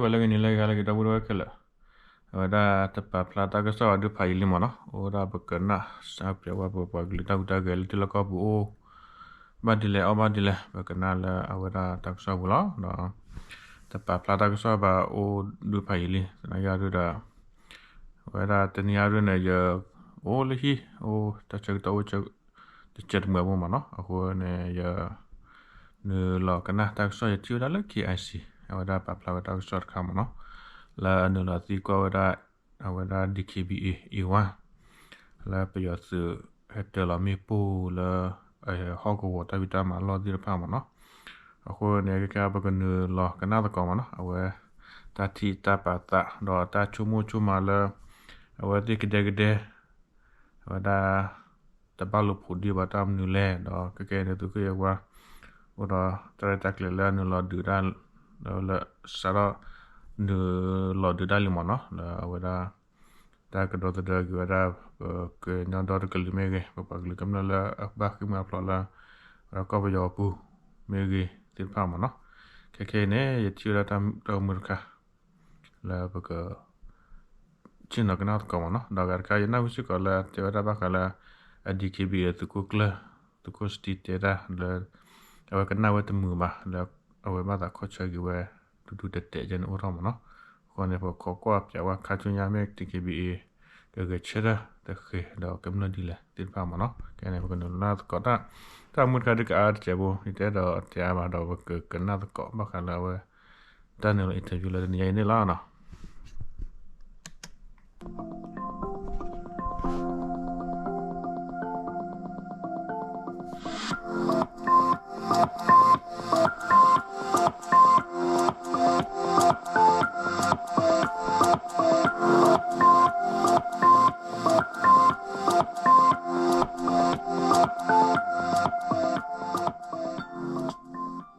ပှဲၤလၢဂ့ၤ နံၤလၢဂ့ၤ ဟါလၢဂ့ၤ ဒီပုၢ်ဝဲၢ်ခဲလၢာ်, အဝဲဒၣ်တပာ်ဖျါတၢ်ကစီၣ်အဒုးဖးယံာ်လံမ့ၢ်နီၤ, အိၣ်ဒၣ်ပကနၣ်စၢ်ပၠးဝဲပပှၤကလုာ်တၢ်ဟူးတၢ်ဂဲၤလၢထံလၢကီၢ်ပူၤအိၣ် ဘၣ်ဒ်လဲၣ်အီၣ်ဘၣ်ဒ်လဲၣ် ပကနၣ်လၢအဝဲဒၣ်တၢ်ကစီၣ်ပူၤလီၤ. ဒီးတပာ်ဖျါတၢ်ကစီၣ်ဘၣ်အိၣ်ဒုးဖးယံာ်လံ သနာ်က့ဒုဒီး အဝဲဒၣ်တနံၤအံၤဒုန့ၣ် ယအိၣ်လၢဟံၣ် အိၣ်တၢ်ဆၢကတီၢ်အိၣ်ဆၢ တစဲးတမှဲးဖိမ့ၢ်နီၤ, အဃိန့ၣ် ယ နုာ်လီၤကနၣ်တၢ်ကစီၣ် ယထံၣ်ဝဲဒၣ်လၢ KIC အဝဲဒၣ်ပာ်ဖျါဝဲတၢ်ကစီၣ်တခါမ့ၢ်နီၤ, လၢအနုာ်လီၤသံကွၢ်ဝဲဒၣ် အဝဲဒၣ် DKBA အံၤဝါ လၢပယီၤသုးဟဲတၢၤလီၤမ့ၣ်ပိၢ်လၢ ဟီၣ်ကဝီၤတၢ်ဖံးတၢ်မၤအလီၢ်သ့ၣ်တဖၣ်မ့ၢ်နီၤ, အဃိန့ၣ် ခဲကဲပကနုာ်လီၤကနၣ်သကိးမ့ၢ်နီၤ, အဝဲ တၢ်ထံၣ်တၢ်ပာ်သး ဒီးတၢ်ဆိကမိၣ်ဆိကမးလၢ အဝဲသ့ၣ်ကဒဲကဒဲ အဝဲဒၣ် တဘၣ်လိာ်ဖိးဒံးဘၣ်တၢ်မနုၤလဲၣ်, ဒီးခဲကဲန့ၣ် သုးခိၣ်အ့ဝါ အိၣ်ဒီးတၢ်ရဲၣ်တၢ်ကျဲၤလၢအနုာ်လီၤဒုးတၢ် လၢစးထီၣ် နုာ်လီၤဒုးတၢ်လံမ့ၢ်နီၤ, လၢအဝဲဒၣ် တၢ်ကဒီသဒၢက့ၤဝဲဒၣ် ပကညီဒီတကလုာ်မ့ၢ်ဂ့ၤ ပပှၤကလုာ်ကမျၢၢ်လၢအဘၣ်ဃ့ၢ်မှံဟးဖျိးလၢ ကီၢ်ပယီၤပူၤမ့ၢ်ဂ့ၤသ့ၣ်တဖၣ်မ့ၢ်နီၤ, ခဲကဲအံၤန့ၣ် ယထံၣ်ဝဲဒၣ်တၢ်ဂီၤမူတခါ လၢပက ဆ့ၣ်နီၤကနၣ်သကိးမ့ၢ်နီၤ, ဒီးဂၤတခါ ယနၢ်ဟူစ့ၢ်ကီးလၢတဲဝဲဒၣ်ဘၣ်ဃးလၢ အ DKBA သုးခိၣ်ကျၢၢ် သုးခိၣ်စတံတဲတၢ်လၢ အဝဲကနၣ်ဝဲတမုာ်ဘၣ်လၢ အဝဲဘၣ်သးခီၣ်ဆၢက့ၤဝဲဒူဒူတဲာ်တဲာ်ယဲန့ၣ်အိၣ်ထီၣ်မ့ၢ်နီၤ, အဃိန့ၣ် ပခိးကွၢ်ပၠးဝဲခါဆူညါမ့ၢ် DKBA ကဂဲၤဆၢထၢၣ်တဃ့ဒီးကမျၢၢ်ဒ်လဲၣ်သ့ၣ်တဖၣ်မ့ၢ်နီၤ, ခဲန့ၣ် ပကနုာ်လီၤကနၣ်သကိးတၢ် တၢ်မူတခါဒုးကအါတစဲးဖိ ယတအဲၣ်ဒိးတဲအါဘၣ်ဒီး ပကကနၣ်သကိးဘၣ်ဃးလၢအဝဲ တၢ်နုာ်လီၤ interview လၢတနံၤအံၤန့ၣ်လီၤ.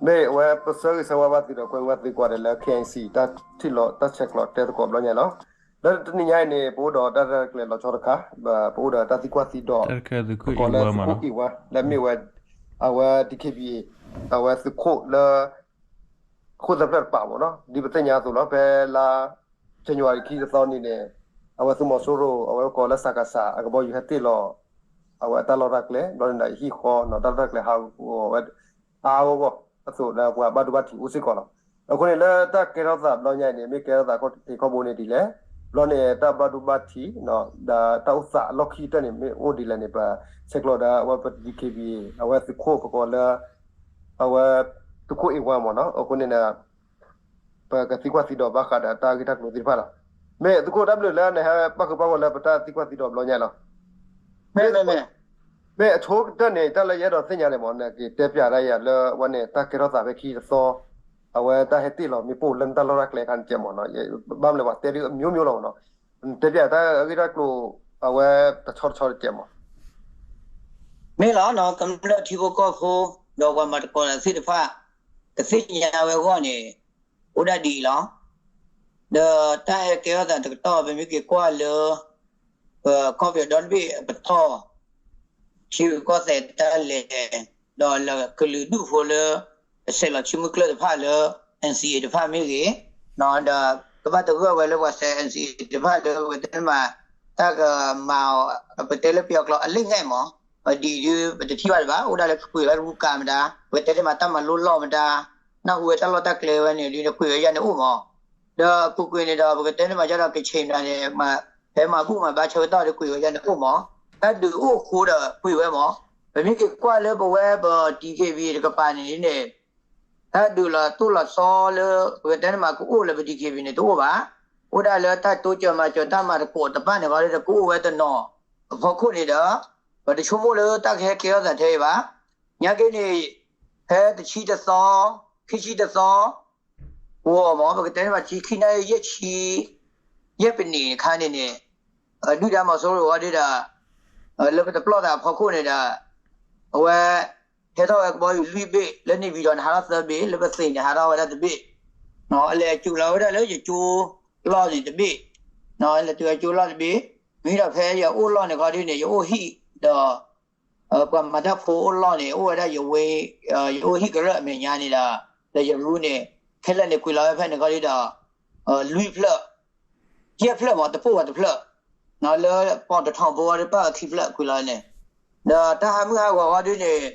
မ့ၢ်အဝဲပဆၢဂ့ၤဆၢဝါဘၣ်သုဒီး ကွဲဝဲသုကွၢ်ဒီးလၢ KIC တၢ်ထံၣ်လီၤတၢ်ဆဲးကျိးတဲသကိးဘျီညါလီၤ. လၢတနံၤညါအံၤန့ၣ် ပအိၣ်ဒီးတၢ်ရဲၣ်တၢ်ကျဲၤလီၤဆီတခါ, ပအိၣ်ဒီးတၢ်သံကွၢ်သံဒိး ပကိးလၢသုးခိၣ်အ့ဝါ လၢမ့ၢ်ဝဲ အဝဲ DKBA အဝဲသုးခိၣ်လၢ ဃိၣ်သၢဖျၢၣ်တပၤမ့ၢ်နီၤ, ဒ်ပသ့ၣ်ညါအသိးလီၤ ဖဲလါ January ခံတသီနံၤန့ၣ် အဝဲသုးမီၤစိရိၤ အဝဲကိးလၢ စကစ အကဘီယူၤဟဲတ့ၢ်လီၤ အဝဲအတၢ်လီၢ်တၢ်ကျဲ ဘျီန့ၣ်ဒီး ဟံၣ်ဃီနီၤ တၢ်လီၢ်တၢ်ကျဲဟးဂီၤဝဲ အါဂီၢ်ဂီၢ် အသိးလၢပှၤဘၣ်ဒိဘၣ်ထံးအိၣ်စ့ၢ်ကီးလီၤ. အဃိန့ၣ် လၢတၢ်ကဲထီၣ်သးဘျီညါအံၤန့ၣ် မ့ၢ်ကဲထီၣ်သးခီၣ်ထံးခီၣ်ဘိန့ၣ်ဒ်လဲၣ်, ဘျီန့ၣ် တၢ်ဘၣ်ဒိဘၣ်ထံး ဒီးတၢ်အိၣ်သးအလီၢ်ခံကတၢၢ်န့ၣ် မ့ၢ်အိၣ်ဒ်လဲၣ်န့ၣ် ပဆဲးကျိးဒီးအဝဲပ DKBA အဝဲသုးခိၣ်ပကိးလၢ အဝဲ သုးခိၣ်အ့ဝါမ့ၢ်နီၤ, အဃိန့ၣ် ပကသံကွၢ်သံဒိးဘၣ်ဃးဒီးတၢ်ဂ့ၢ်တၢ်ကျိၤသ့ၣ်တဖၣ်လီၤ. မ့ၢ်သုးခိၣ်တၢ်ဘျုးလၢနဟဲပၣ်ဃုာ်ပၣ်ဂီၢ်လၢပတၢ်သံကွၢ်သံဒိးဘျီညါလီၤ. မ့ၢ် မ့ၢ်အဆိကတၢၢ်န့ၣ် တၢ်လၢယအဲၣ်ဒိးသ့ၣ်ညါန့ၣ်မ့ၢ် နကတဲပျးဒၣ်ယၤလၢဝဲန့ၣ် တၢ်ကဲထီၣ်သးဖဲခံတသီ အဝဲတၢ်ဟဲတ့ၢ်လီၤမ့ၣ်ပိၢ်လၢနတၢ်လီၢ်တၢ်ကျဲခါန့ၣ်ကဲမ့ၢ်နီၤ, ဘၣ်မနုၤလဲၣ်ပှၤတဲဒ်အမျိုးမျိုးလီၤမ့ၢ်နီၤ, နတဲပျးတၢ်ဂ့ၢ်တၢ်ကျိၤ အဝဲတဆီတဆီတကဲမ့ၢ် မ့ၢ်လီၤနီၤ, ကမျၢၢ်ထံဖိကီၢ်ဖိ ဒီးပှၤမၤသကိးသ့ၣ်တဖၣ် ကသ့ၣ်ညါဝဲအဂီၢ်န့ၣ် အိၣ်ဒၣ်ဒ်အံၤလီၤ. ဒီးတၢ်ဟဲကဲထီၣ်သးတကတီၢ် ပမ့ၢ်က့ၤကွၢ်လၢ ပကီၢ်ပယီၤဒီတဘ့ၣ်အပတီၢ် ထံရူၢ်ကီၢ်သဲးတၢ်လဲၤ ဒီးလၢကလုာ်ဒူၣ်ဖိလၢ အဆဲးလီၤဆံမုၢ်ကျၢၢ်တဖၣ်လၢ NCA တဖၣ်မ့ၢ်ဂ့ၤ, ဒီးကဘၣ်သဂၢၢ်ဝဲလၢပှၤဆဲး NCA တဖၣ်လၢပကတဲမး တၢ်ကမၤအီၤ ပတဲလၢပယီၤကျိာ်အလ့ၣ်ငဲၣ်မး, ဒ်ဒုးပတထံၣ်ဘၣ်တဘၣ် အိၣ်ဒၣ်လၢကကွံာ်ဝဲတဘူၣ်ကးမတၤ, ပကတဲမးတၢ်မၤလိလီၢ်မတၤ, နၢ်ဟူဝဲတၢ်လီၢ်တၢ်ကျဲဝဲန့ၣ် ဒ်နကွံာ်ဝဲယၤန့ၣ်အိၣ်မး ဒီးကွ့ၢ်ကွ့ၢ်န့ၣ်ဒီး ပကတဲန့ၣ်မး ကဒီးကဆ့ၣ်မတၤန့ၣ် ဖဲမၤဘူၣ်မၤဘါဆၢကတီၢ်ဒီးကွံာ်ဝဲယၤန့ၣ်အိၣ်မး, တၢ်ဒုးအိၣ်အဃိဒီးကွံာ်ဝဲမး, ပမ့ၢ်က့ၤကွၢ်လၢပဝဲပ DKBA တကပၤန့ၣ်န့ၣ် တၢ်ဒုးလီၤတိၢ်လီၤဆီလၢ ပကတဲန့ၣ်မးကအိၣ်လၢပ DKBA န့ၣ်တအိၣ်ဘၣ်, အိၣ်ဒၣ်လၢတၢ်တိစၢၤမၤစၢၤတၢ်မၤသကိးတဖၣ်န့ၣ် ခီဒီးကအိၣ်ဝဲတနီၤ, အဖီခိၣ်န့ၣ်ဒီး ပတဆိကမိၣ်လၢတၢ်ကဟဲကဲထီၣ်သးထဲအံၤဘၣ်, ညါက့န့ၣ် ဖဲတဆံတသီ ခံဆံတသီ ဂီၤမး ပကတဲန့ၣ်မး ဆံခံနၣ်ရံၣ်ယဲၢ်ဆံ ယဲၢ်ပနံးအခါန့ၣ်န့ၣ် ဒုၣ်ဒါမီၤစိရိၤဝဲဒၣ်ဒီး လၢပတပျီၢ်သးအဖီခိၣ်န့ၣ်ဒီး အဝဲ ဟဲထီၣ်ဝဲကဘီယူၤလွံၢ်ဘ့ၣ် လၢန့ၣ်ပၠံၤဒီးန့ၣ်ဟးထီၣ်သၢဘ့ၣ် လၢပသ့ၣ်န့ၣ်ဟးထီၣ်ဝဲဒၣ်တဘ့ၣ်, အလဲၤစူးလီၤဝဲဒၣ်လၢယကၠိလီၢ်န့ၣ်တဘ့ၣ်, လဲၤတုၤဝဲကၠိလီၢ်တဘ့ၣ်, မ့ၢ်ဒီးဖဲယအိၣ်လီၢ်န့ၣ်ခီဒ်န့ၣ် ယအိၣ်ဟံၣ်ဒီး ပှၤမၤတၢ်ဖိအိၣ်လီၢ်န့ၣ် အိၣ်ဝဲဒၣ်ယဝ့ ယအိၣ်ဟံၣ်ကရၢၢ်အမဲာ်ညါန့ၣ်ဒီး ဒီးယရူန့ၣ် ခဲလၢာ်န့ၣ်ကွံာ်လီၤဝဲဖဲန့ၣ်ခီဒ်ဒီး လွံၢ်ဖျၢၣ်, ယဲၢ်ဖျၢၣ်မး တပိၢ်ဝဲတဖျၢၣ်, လၢပိာ်တထီဘိဝဲဒၣ်ပၣ်အခံဖျၢၣ်ကွံာ်လီၤန့ၣ်, ဒီးတၢ်ဟးမုၢ်ဟးဂီၤဃီဒုန့ၣ်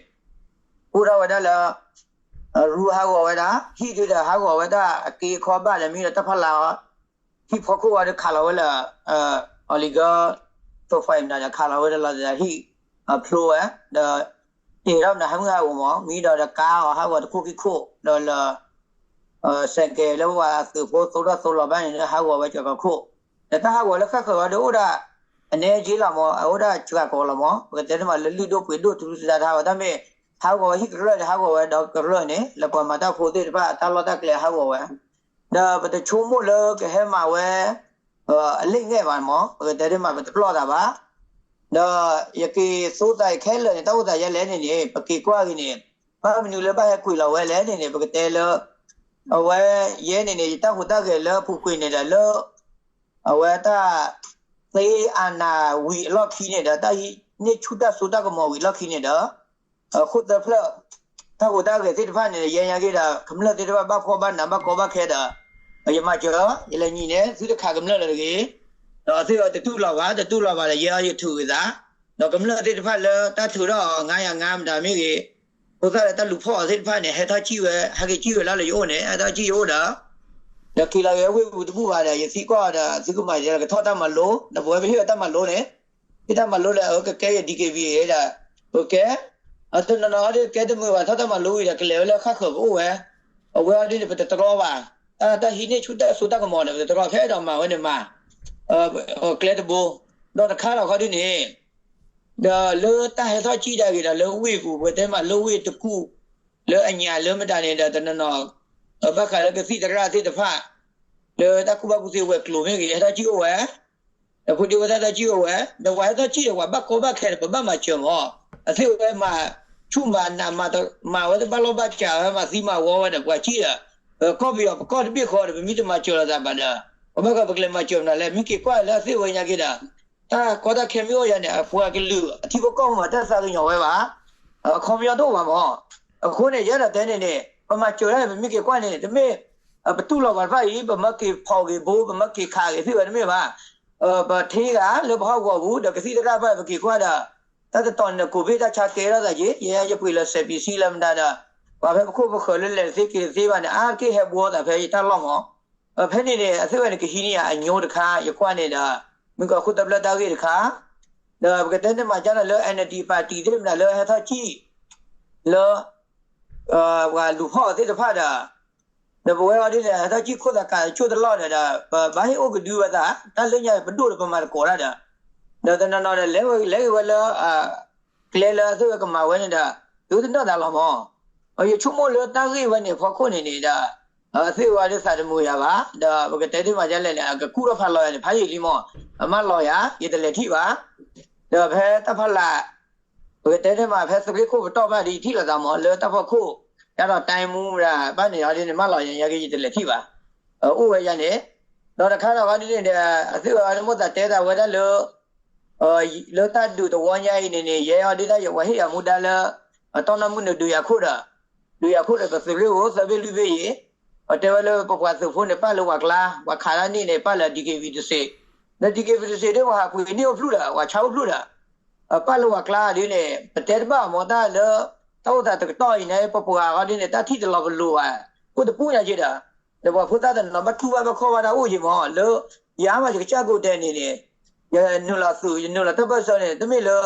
အိၣ်ထီၣ်ဝဲဒၣ်လၢ ရူဟးဂီၤဝဲဒၣ်, ဟံၣ်ဒုဒီးဟးဂီၤဝဲဒၣ်အက့အခီဘၣ်ဒီး မ့ၢ်ဒီးတၢ်ဖီလာ် ဟံၣ်ဖီခိၣ်ဝဲဒၣ်ခးလီၤဝဲလၢ illegal profile မတၤဒီး ခးလီၤဝဲဒၣ်လီၤဒီးဟံၣ်ဖျိဝဲ, ဒီး တ့ၢ်ထီၣ်မတၤဟးမုၢ်ဟးဂီၤမး မ့ၢ်ဒီးတကါအီၤဟးဂီၤတခိၣ်ခံခိၣ် ဒီးလၢ စဲးကဲးလၢပှၤသုးဖိသိထီၣ်သိလီၤဘၣ်န့ၣ် ဟးဂီၤဝဲစှၤကီးခိၣ်, ဒီးတၢ်ဟးဂီၤလၢဃၣ်ဃၢၤဝဲဒီးအိၣ်ဒၣ် အနဲက့လီၤမး အအိၣ်ဒၣ်စှၤကီးလီၤမး ပကတဲတမးလၢလုၢ်ဒိၣ်ပှ့ၤဒိၣ်ထူထူတဒါတဟးဂီၤ တၢ်မ့ၢ် ဟးဂီၤဝဲဟံၣ်ကရၢၢ်ဒီးဟးဂီၤဝဲဒီးကရၢၢ်န့ၣ် လၢပှၤမၤတၢ်ဖိသ့ၣ်တဖၣ်အတၢ်လီၢ်တၢ်ကျဲဟးဂီၤဝဲ, ဒီးပတဆိကမိၣ်လၢကဟဲမၤဝဲ အလ့ၣ်ငဲၣ်ဘၣ်မး ပကတဲတမးပတပျီၢ်သးဘၣ်, ဒီးယက့ၤသိသးခဲလၢာ်န့ၣ် တၢ်အိၣ်သးယဲလဲၣ်န့ၣ်န့ၣ် ပက့ၤကွၢ်က့ၤန့ၣ် ဘၣ်မနုၤလၢဘၣ်ဟဲကွံာ်လီၤဝဲလဲၣ်န့ၣ်န့ၣ် ပကတဲလၢ အဝဲယဲန့ၣ်န့ၣ် ယတၢ်ဟူးတၢ်ဂဲၤလၢအပူၤကွံာ်န့ၣ်ဒီးလၢ အဝဲတၢ် သ့အနၢ်ဝံၤအလီၢ်ခံန့ၣ်ဒီး တၢ်ဟံးန့ၢ်ဆူၣ်တၢ်စိတၢ်ကမီၤဝံၤအလီၢ်ခံန့ၣ်ဒီး ခိၣ်သၢဖျၢၣ် တၢ်ဟူးတၢ်ဂဲၤသ့ၣ်တဖၣ်န့ၣ် ယဲညါက့ၤဒီး ကမျၢၢ်သ့ၣ်တဖၣ်ဘၣ်ဖှီၣ်ဘၣ်နးဘၣ်ကီဘၣ်ခဲဒီး ယမၤစၢၤ ယလဲၤညံးန့ၣ် သုတခးကမျၢၢ်လၢၤတဂ့ၤ, ဒီးသုတတူၢ်လိာ်ဘၣ် တတူၢ်လိာ်ဘၣ်ဒီး ယဲအီၤယထုးဂ့ၤသး, ဒီးကမျၢၢ်သ့ၣ်တဖၣ်လၢတၢ်ထုးထီၣ်အီၤ ငါယၤငါမတၤမ့ၢ်ဂ့ၤ, ဖိသၣ်လၢတၢ်လူၤဖီၣ်အီၤသ့ၣ်တဖၣ်န့ၣ် ဟဲထီၣ်ကံၣ်ဝဲ ဟဲက့ၤကံၣ်ဝဲလၢလၢယအိၣ်န့ၣ် ဟဲထီၣ်ကံၣ်ယအိၣ်ဒီး ဒီးက့ၤလီၤက့ၤဝ့ၢ်ပူၤတဘူၣ်ဘၣ်ဒီး ယသံကွၢ်အီၤဒီး သုကမၤယဲလၢကထီၣ်တၢ်မၤလိ ဒီးပဝဲပဟ့ၣ်ဝဲတၢ်မၤလိန့ၣ်, ဟ့ၣ်တၢ်မၤလိဒီး အဝဲကကဲယ DKBA ဒီး ပကဲ, အတနီၤနီၤအီၤဒ်ကဲတမုာ်ဘၣ်ထီၣ်တၢ်မၤလိဝံၤဒီး ကလဲၤဝဲလၢဃၣ်ဃၢၤကအိၣ်ဝဲ, အဝဲအီၤဒ်န့ၣ် ပတတြီဘၣ်, တၢ်ဟံးန့ၢ်ဆူၣ်တၢ်စိတၢ်ကမီၤဒီး ပတတြီဖဲအဲၣ်ဒိးမၤဝဲန့ၣ်မၤ ကျဲတဘိ, ဒီးတခါဒီးခီဒ်န့ၣ် ဒီးလၢတၢ်ဟဲထီၣ်ကံၣ်ဒၣ်ဂ့ၤဒီးလၢဝ့ၢ်ပူၤ ပတဲမးလၢဝ့ၢ်တကူၣ် လၢအညၣ်လၢမတၤန့ၣ်ဒီးတနီၤနီၤ ဘၣ်ဃးလၢကသံၣ်သရၣ်သ့ၣ်တဖၣ် လၢတၢ်ကူၣ်ဘၣ်ကူၣ်သ့ဝဲၤကျိၤမ့ၢ်ဂ့ၤ ဟဲထီၣ်ကံၣ်အိၣ်ဝဲ, ဒီးဖိဒံဖိသၣ်ထီၣ်ကံၣ်အိၣ်ဝဲ, ဒီးပှၤဟဲထီၣ်ကံၣ်ဒီး ပှၤဘၣ်ကီဘၣ်ခဲဒီး ပဘၣ်မၤစၢၤမး, အသ့ၣ်ဝဲမၤဆူၣ်မၤနး မၤဝဲတဘၣ်လီၢ်ဘၣ်စးဝဲ မၤသံမၤဝီဝဲဒီး ပှၤကံၣ်ဒီး ကီၢ်ပယီၤပကီၢ်တဘ့ၣ်ဃီဒီး ပမ့ၢ်တမၤစၢၤလိာ်သးဘၣ်ဒီး ပဘၣ်ကီၢ်ပကလဲၤမၤစၢၤမနုၤလဲၣ် မ့ၢ်က့ၤကွၢ်လၢအသ့ၣ်ဝဲညါက့ၤဒီး တၢ်ကီတၢ်ခဲမ့ၢ်အိၣ်ယၤန့ၣ် အပှၤကလုာ်အထံဖိကီၢ်ဖိမး တၢ်သးကညီၤဝဲဘၣ်, အခီပညီတအိၣ်ဘၣ်မး, အဃိန့ၣ် ယအဲၣ်ဒိးတဲန့ၣ်န့ၣ် ပမၤစၢၤတၢ်န့ၣ် ပမ့ၢ်က့ၤကွၢ်န့ၣ် တမ့ၢ် ပတူၢ်လိာ်ပှၤတဖၣ်အံၤ ပမၢက့ၤဖီၣ်ဂ့ၤဘိ ပမၢက့ၤခးဂ့ၤသ့ၣ်ဝဲတမ့ၢ်ဘၣ်, ပထံဂၤလၢပဟီၣ်ကဝီၤပူၤဒီးကသံၣ်သရၣ်တဖၣ်ပက့ၤကွၢ်ဒီး တၢ်တတီၤန့ၣ် ကိးဘ့ၣ်တၢ်ဆါကဲထီၣ်သးက့ၤ ယဲယပှ့ၤလၢ စဲးပံၤစံ လၢမတၤဒီး ပှၤဖဲပခိၣ်ပဃၢၤလၢလဲၤတသ့က့ၤတသ့ဘၣ်န့ၣ် အါတက့ၢ်ဟဲဘှီသးဖဲယတၢ်လီၢ်မး, ဖဲန့ၣ်န့ၣ် အသ့ၣ်ဝဲန့ၣ် ကဟံးန့ၢ်ယၤအညိတခါ ယကွၢ်န့ၣ်ဒီး မုၢ်ကီၢ်ခိၣ်သၢဖျၢၣ်တၢ်ဂ့ၢ်တခါ, ဒီးပကတဲန့ၣ်မးကၢ်န့ၣ်လၢ NLD party သ့ၣ်မတၤလၢဟဲထီၣ်ကံၣ် လၢ ပှၤလူၤဖီၣ်အီၤသ့ၣ်တဖၣ်ဒီး ဒီးပဝဲအီၤဒ်န့ၣ် ဟဲထီၣ်ကံၣ်ခိၣ်သးကးဆိၣ်တလီၢ်ဒီး ပဘၣ်ဟ့ၣ်အိၣ်ကဒုဝဲသး တၢ်လၢညါပဒိၣ်ဒီးပမၤသကိးတၢ်ဒီး ဒီးတနီၤနီၤဒီး လဲၤဝဲလဲၤက့ၤဝဲလၢ ကျဲလၢအသ့ၣ်ဝဲကမၤဝဲန့ၣ်ဒီး သုတနီၣ်သးလီၤမး, ယဆိကမိၣ်လၢတၢ်ဂ့ၢ်ဝဲန့ၣ် ဖီခိၣ်န့ၣ်န့ၣ်ဒီး အသ့ၣ်ဝဲဒၣ်သးတမုာ်ယၤဘၣ် ဒီးပကတဲဒ်မးဒ်လဲၣ်န့ၣ် အကကူၣ်ထီၣ်ဖးလီၤယၤန့ၣ် ဖးယံာ်လံမး, အမၢလီၤယၤ ယတလဲၤထံၣ်ဘၣ်, ဒီးဖဲတၢ်ဖီလာ် ပကတဲဒ်မး ဖဲသုးရ့ၣ်ခိၣ်ပတီၢ်ဘၣ်ဒီး ယထံၣ်လိာ်သးမး လၢတၢ်ဖီခိၣ် ယါဒီး တိုင်းမှူး မတၤဘၣ်န့ၣ် အီၤဒ်န့ၣ် မၢလီၤယၤညါက့ ယတလဲၤထံၣ်ဘၣ်, အိၣ်ဝဲယၤန့ၣ်, ဒီးတခါဒီးအီၤဒ်န့ၣ်ဒီး အသ့ၣ်ဝဲအီၤဒ်မိၣ်သးတဲသးဝဲဒၣ်လၢ လၢတၢ်ဒုးသဝီညါအံၤန့ၣ်န့ၣ် ယဲအီၤဒ်တၢ်ယဝၤဟ့ၣ်ယၤမူဒါလၢ တီၢ်နီၢ်မုၢ်နုာ်ဒုးယၤခိၣ်ဒီး ဒုးယၤခိၣ်ဒီးပသုးရ့ၣ်ဧိၤ သၢဘ့ၣ်လွံၢ်ဘ့ၣ်အံၤ, ပတဲဝဲလၢပပှၤသုးဖိန့ၣ် ပာ်လၢဝၤကျါ, ပှၤခးတၢ်န့ၣ်န့ၣ် ပာ်လၢ DKBA တစ့း, ဒီး DKBA တစ့းဒ်ပှၤဟးကွံာ်န့ၢ်အိၣ်ဖျုၣ်ဒီး ပှၤဆါအိၣ်ဖျုၣ်ဒီး ပာ်လၢဝၤကျါဒ်န့ၣ် ပတဲတဘၣ်အမ့ၢ်တၢ်လၢ တၢ်အိၣ်သးတကတီၢ်အံၤန့ၣ် ပပှၤအီၤဒ်န့ၣ် တၢ်ထံၣ်တလီၤပလိာ်ဘၣ်, အိၣ်တပူၤညါက့ဒီး ဒီးပှၤဖိသၣ်တနီၤဘၣ်တူၢ်ဘၣ်ဘၣ်ခီၣ်ဘၣ်တၢ်အိၣ်က့မး လၢ ယၤမးယကစၢ်ကိးတဲာ်န့ၣ်န့ၣ် ယနုာ်လီၤသုး ယနုာ်လီၤတၢ်ပၢၢ်ဆၢန့ၣ် တမ့ၢ်လၢ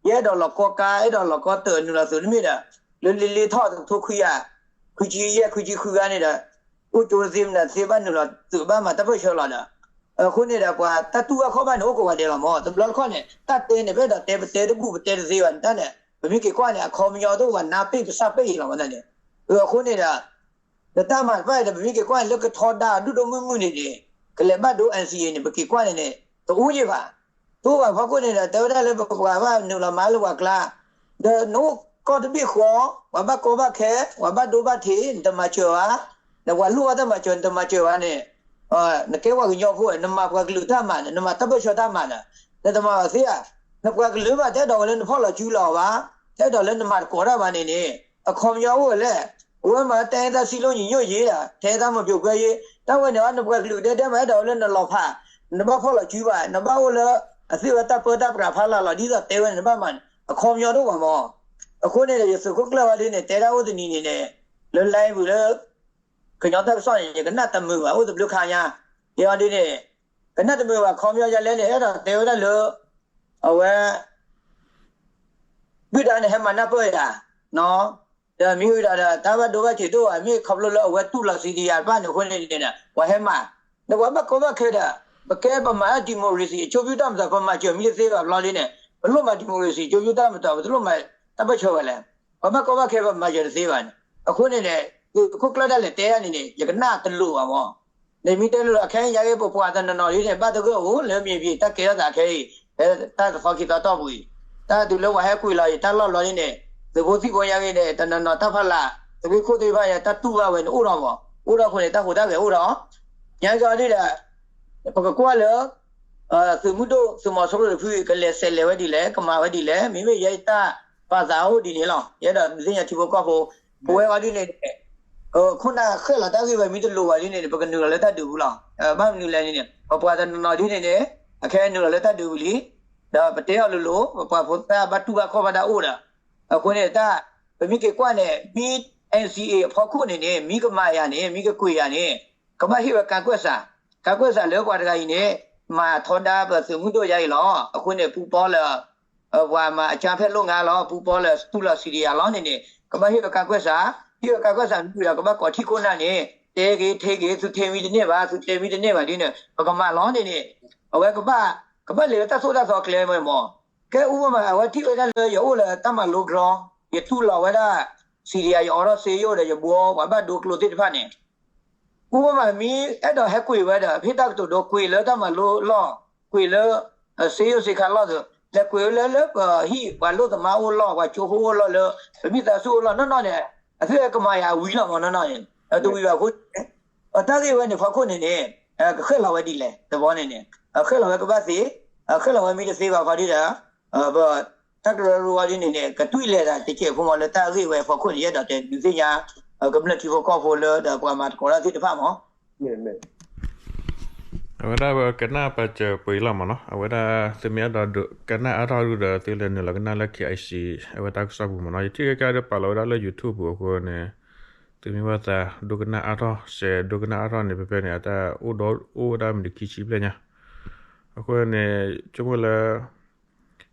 ယအဲၣ်ဒိးလီၤကီကါ အဲၣ်ဒိးလီၤကီတၢး နုာ်လီၤသုးတမ့ၢ်ဒီး လၢလ့လ့ထီၣ်တကထိခွံဂၤ ခွံဆံယဲၢ် ခွံဆံဃုဂၤန့ၣ်ဒီး အိၣ်ကၠိတသ့မနုၤသ့ဘၣ်နုာ်လီၤသုးဘၣ်မၤတၢ်ပၢၢ်ဆၢလီၤဒီး အဃိန့ၣ်ဒီး ပှၤတၢ်တူၢ်ဘၣ်ခီၣ်ဘၣ်န့ၣ် အိၣ်ကိးဂၤဒဲးလီၤမး တဘျီတခီၣ်န့ၣ် တၢ်တဲန့ၣ် ပအဲၣ်ဒိးတဲပတဲတဘူၣ်ပတဲတသ့ဘၣ်န့ၣ်တၢ်န့ၣ် ပမ့ၢ်က့ၤကွၢ်န့ၣ် အခီပညီတအိၣ်ဘၣ် နါပ့ၢ်ပစၢ်ပ့ၢ်အံၤလီၤမးန့ၣ် အဃိန့ၣ်ဒီး ဒီးတၢ်မၤတဖၣ်အံၤဒီး ပမ့ၢ်က့ၤကွၢ်လၢကထီဒါဒုၣ်ဒိၣ်မုၢ်မုၢ်န့ၣ်န့ၣ် ကလဲၤဘၣ်ဒိ NCA န့ၣ် ပက့ၤကွၢ်န့ၣ်န့ၣ် တအိၣ်ယံၤဘၣ်. တအိၣ်ဘၣ်ဖီခိၣ်န့ၣ်ဒီး တဲဝဲဒၣ်လၢပပှၤဘၣ်နုာ်လီၤမၤလၢပှၤကျါ, ဒီးနအိၣ်ကီၢ်တဘ့ၣ်ဃီ, ပှၤဘၣ်ကီဘၣ်ခဲ, ပှၤဘၣ်ဒိဘၣ်ထံး, နတမၤစၢၤဘၣ်, ဒီးပှၤလိၣ်ဘၣ်တၢ်မၤစၢၤ နတမၤစၢၤဘၣ်န့ၣ်, နကဲပှၤကညီဖိ နမၤပှၤကလုာ်တၢ်မၤန့ၣ် နမၤတၢ်ပၢၢ်ဆၢတၢ်မၤန့ၣ် နတမၤဘၣ်သ့ဧါ. နပှၤကလုာ်မး တအဲၣ်ဒိးဝဲလၢနဖီၣ်လီၤစုလီၤဘၣ်, တအဲၣ်ဒိးလၢနမၤသကိးတၢ်ဘၣ်န့ၣ်န့ၣ် အခီပညီအိၣ်ဝဲလဲၣ်. အဝဲမၤတဲတၢ်စံးလိညီညီယံၤဒီး ထဲတၢ်မၤပျိးကွဲယံၤ, တ တၢ်ဝဲန့ၣ်အီၤ နပှၤကလုာ်ဒဲဒဲမး အဲၣ်ဒိးလၢနလီၤဖး, နဘၣ်ဖီၣ်လီၤစုဘၣ်, နဘၣ်အိၣ်လၢအသ့ၣ်ဝဲတၢ်ပၢတၢ်ပြးဖးလၢ်လီၤ ဒ်သိးတဲဝဲန့ၣ် နဘၣ်မၤန့ၣ် အခီပညီတအိၣ်ဘၣ်မး. အဃိန့ၣ်ဒီး ယသုးခိၣ်ကျၢၢ်ဝဲဒ်န့ၣ် တဲဒၣ်အိၣ်တနံၤန့ၣ်န့ၣ် လၢ live ပူၤလၢ ကညီတၢ်ကစီၣ်န့ၣ် ယကနၣ်တမုာ်ဘၣ် အိၣ်တဘျုးခါညါ, ယအီၤဒ်န့ၣ် ကနၣ်တမုာ်ဘၣ် ခီပညီယလဲၣ်န့ၣ် အဲၣ်ဒိးတဲဝဲဒၣ်လၢ အဝဲ ဘုၣ်ဒါန့ၣ် ဟဲမၤနၢ်ပၢၢ်ယၤ, ဒီးမ့ၢ်ဝံၤဒီး တၢ်ဘၣ်ဒိဘၣ်ထံးတအိၣ်ဘၣ် မ့ၢ်ခီဖျိလၢအဝဲတူၢ်လီၤ C D R တဖၣ်န့ၣ်အဃိန့ၣ်န့ၣ် ပှၤဟဲမၤ, ဒီးပှၤဘၣ်ကီဘၣ်ခဲဒီး ပကဲပမၤ democracy အကျိုးပြုတၢ်မၤတီၤ ပမၤစၢၤမ့ၢ်တသ့ဘၣ်ဘျီလံန့ၣ် ပလိၣ်မၤ democracy အကျိုးပြုတၢ်မၤတီၤ ပတလိၣ်မၤတၢ်ပၢၢ်ဆၢဝဲလဲၣ်. ပှၤဘၣ်ကီဘၣ်ခဲပမၤစၢၤတသ့ဘၣ်န့ၣ် အဃိန့ၣ်န့ၣ် သုးခိၣ်ကျၢၢ်ဒၣ်လဲာ်တဲဒၣ်န့ၣ်န့ၣ် ယကနၣ်တလိၤဘၣ်မး န့ၣ်မ့ၢ်တဲလိၤလိၤ အခဲအံၤညါက့ၤ ပပှၤတနီၤနီၤဒ်န့ၣ် ဘၣ်သဂၢၢ်အိၣ်လၢမ့ၢ်ဘၣ် တၢ်ကဲထီၣ်သးခဲအံၤ တၢ်တသီခံသီတီၢ်ပူၤအံၤ တၢ်တုၤလၢပှၤဟဲကွံာ်လီၤအံၤ တၢ်လီၢ်ဘျီဒ်န့ၣ် သုးဖိသံၣ်ဖိညါက့ၤန့ၣ် တနီၤနီၤတၢ်ဖးလၢ် သုးခိၣ်သ့ၣ်တဖၣ်ညါ တၢ်တူၢ်ဘၣ်ဝဲန့ၣ်အိၣ်ထီၣ်မး အိၣ်ထီၣ်အဃိန့ၣ် တၢ်ဟူးတၢ်ဂဲၤအိၣ်ထီၣ် ညါက့ၤအီၤဒ်ဒီး ပကကွၢ်လၢ သုးမုၢ်ဒိၣ် သုးမီၤစိရိၤတဖု ကလဲၤဆဲးလဲၤဝဲဒ်လဲၣ် ကမၤဝဲဒ်လဲၣ် မ့မ့ၢ်ယဲတၢ်ပာ်သးအိၣ်ဒ်န့ၣ်လီၤ. ယအဲၣ်ဒိးဒုးသ့ၣ်ညါထံဖိကီၢ်ဖိ ပဝဲအီၤဒ်န့ၣ် ခိၣ်နၢ်ဃဲၣ်လီၤတၢ်ဂ့ၢ်ဝဲမ့ၢ်တလိၤဘၣ်ဒ်န့ၣ် ပကနုာ်လီၤလၢတၢ်ဒုးပူၤလီၤ. ဘၣ်မနုၤလဲၣ်န့ၣ်န့ၣ် ပပှၤတနီၤနီၤဒ်န့ၣ်န့ၣ် အခဲနုာ်လီၤလၢတၢ်ဒုးပူၤလံ. ဒီးပတဲအီၤလိၤလိၤ ပပှၤဖိသၣ်ဘၣ်တူၢ်ဘၣ်ခီၣ်ဘၣ်တၢ်အိၣ်ဒီး အဃိန့ၣ်တၢ် ပမ့ၢ်က့ၤကွၢ်န့ၣ် မ့ၢ် N C A အဖီခိၣ်န့ၣ်န့ၣ် မ့ၢ်ကမၤယၤန့ၣ် မ့ၢ်ကကွံာ်ယၤန့ၣ် ကဘၣ်ဟ့ၣ်ဝဲကါကွဲၢ်စး ကါကွဲၢ်စးလၢပှၤတဂၤအံၤန့ၣ် မၤထီဒါပသုးမုၢ်ဒိၣ်ယါအံၤလီၤ. အဃိန့ၣ် ပူပီလၢ ပှၤမၤအကၢဖဲၣ်လိၣ်ငါလီၤ. ပူပီလၢတူၢ်လီၤ C D R လီၤန့ၣ်န့ၣ် ကဘၣ်ဟ့ၣ်ဝဲကါကွဲၢ်စး ဟ့ၣ်ဝဲကါကွဲၢ်စးမ့ၢ်ဝံၤဒီး ကဘၣ်ကိးထံကိးနၢ်န့ၣ် တဲဂ့ၤထဲဂ့ၤ သုတဲမ့ၢ်တန့ၢ်ဘၣ် သုတဲမ့ၢ်တန့ၢ်ဘၣ်ဒ်န့ၣ် ပကမၤလီၤန့ၣ်န့ၣ် အဝဲကဘၣ် ကဘၣ်လဲၤလၢတၢ်သိၣ်တၢ်သီကျဲမ့ၢ်မး ကဲ ဥပမာ အဝဲထံၣ်ဝဲဒၣ်လၢယအိၣ်လၢတၢ်မၤလိကရီ ယတူၢ်လီၤဝဲဒၣ် C D R ယအိးထီၣ်စ့ယိၣ်ဒီးယဘှီပှၤဘၣ်ဒိကျိသ့ၣ်တဖၣ်န့ၣ် ဥပမာ မ့ၢ်အဲၣ်ဒိးဟဲကွံာ်ဝဲဒီး ဟ့ၣ်တၢ်ကတိၤဒိ ကွံာ်လၢတၢ်မၤလိလီၢ် ကွံာ်လၢ စ့ယိၣ်စ့ခါလီၢ်သ့ၣ် လဲၤကွံာ်ဝဲလၢလၢပဟံၣ်ပှၤလိၣ်သမါအိၣ်လီၢ် ပှၤကၠိဖိအိၣ်လီၢ်လၢ ပမိၢ်သးစူၣ်အိၣ်လီၢ်နီၢ်နီၢ်န့ၣ် အသ့ၣ်ကမၤယၤဝံၤလီၤမးနီၢ်နီၢ်န့ၣ် တဝံၤဘၣ်အဃိန့ၣ် တၢ်ဂ့ၢ်ဝဲန့ၣ်ဖီခိၣ်န့ၣ်န့ၣ် ကဃဲၣ်လီၤဝဲဒ်လဲၣ် တဘီန့ၣ်န့ၣ် ဃဲၣ်လီၤဝဲကဘၣ်သ့ ဃဲၣ်လီၤဝဲမ့ၢ်တသ့ဘၣ်ခီဒ်ဒီး ပ တၢ်ကရၢကရိဝဲဒ်န့ၣ်န့ၣ် ကတွံၢ်လဲၤသးတစဲးဖိမးလၢတၢ်ဂ့ၢ်ဝဲအဖီခိၣ်န့ၣ် ယအဲၣ်ဒိးတဲဒုးသ့ၣ်ညါ ကမျၢၢ်ထံဖိကီၢ်ဖိလၢဒီးပှၤမၤသကိးတၢ်သ့ၣ်တဖၣ်မး အဝဲဒၣ်ဝဲကနၣ်ပာ်စၢၤပှဲၤအံၤလီၤမးနီၤ အဝဲဒၣ်သုမ့ၢ်အဲၣ်ဒိးကနၣ်အါထီၣ်ဒုဒီး သုလဲၤနုာ်လီၤကနၣ်လၢ K I C အဝဲတၢ်ကစီၣ်ပူၤမးနီၤ ယထံၣ်ခဲကါဒ်ပာ်လီၤဝဲဒၣ်လၢ YouTube အဃိန့ၣ် သုမ့ၢ်ဘၣ်သးဒိကနၣ်အါထီၣ် စဲးဒိကနၣ်အါထီၣ်န့ၣ် ဖဲဖဲန့ၣ် အတၢ်အိၣ်ဒီးအိၣ်ဝဲဒၣ်မံးနံးခံဆံဘျဲၣ်ညါ အဃိန့ၣ် ဆိကမိၣ်လၢ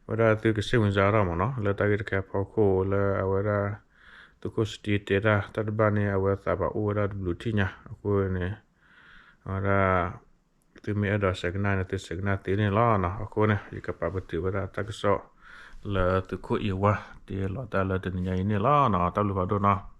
အဝဲဒၣ်သုကစ့ၣ်ဝင်စားထီၣ်မးနီၤ လၢတၢ်ဂ့ၢ်တခါအဖီခိၣ်လၢအဝဲဒၣ် သုးခိၣ်စတံတဲတၢ် တၢ်တဘၣ်န့ၣ် အဝဲသးဘၣ်အိၣ်ဝဲဒၣ်တဘျုးထံၣ်ညါ အဃိန့ၣ် အဝဲဒၣ် သုမ့ၢ်အဲၣ်ဒိးစဲးကနၣ်န့ၣ် သုစဲးကနၣ်သ့န့ၣ်လီၤ. အဃိန့ၣ် ယကပာ်ပတုာ်ဝဲဒၣ်တၢ်ကစီၣ် လၢသုးခိၣ်အ့ဝါ တ့လီၤတၢ်လၢတနံၤညါအံၤန့ၣ်လီၤ. တၢ်ဘျုးဖးဒိၣ်နီၤ.